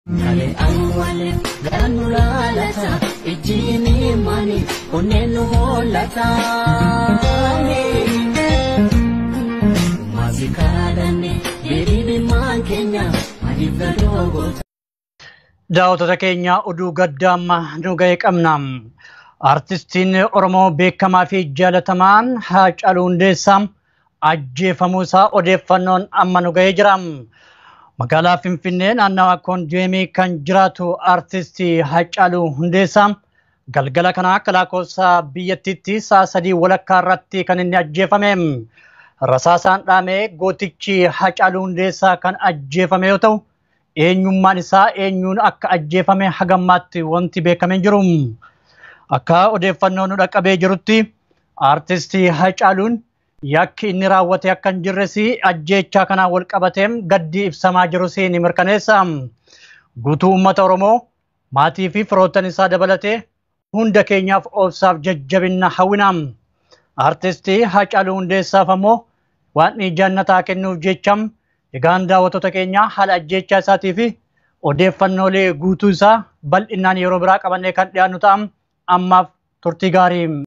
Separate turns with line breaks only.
Kalee awwaale garaan nu laalata ijjiin mani onneen nu hollata. Maasikaadhanne deebii keenya maaliif gadoo goota.
Daawwattoota keenya, oduu gaddaa amma nu ga'e qabna. Artistiin Oromoo beekamaa fi jaalatamaan Haacaaluu Hundeessaa ajjeefamuu isaa odeeffannoon amma nu ga'ee jira. Magaalaa Finfinnee naannawa Koondeemii kan jiraatu artistii Haacaaluu Hundeessaa galgala kana akka lakkoofsa biyyattiitti sa'a 3:30 irratti kan inni ajjeefame. Rasaasaan dhahamee gootichi Haacaaluu Hundeessaa kan ajjeefame yoo ta'u, eenyummaan isaa eenyuun akka ajjeefame hagammaatti wanti beekamee hin jiru. Akka odeeffannoo nu dhaqqabee jirutti, artistii Haacaaluun yakki inni raawwate akka hin jirres ajjeechaa kanaan wal qabatee gaddi ibsamaa jirus ni mirkaneessa. Guutuu uummata Oromoo, maatii fi firoottan isaa dabalatee hunda keenyaaf obsaaf jajjabina hawwina. Artistii Haacaaluu Hundeessaaf ammoo waan jannataa kennuuf jecha. Egaan daawwattoota keenya, haala ajjeechaa isaatii fi odeeffannoolee guutuu isaa bal'inaan yeroo biraa qabannee kan dhiyaannu ta'a. Ammaaf turtii gaarii.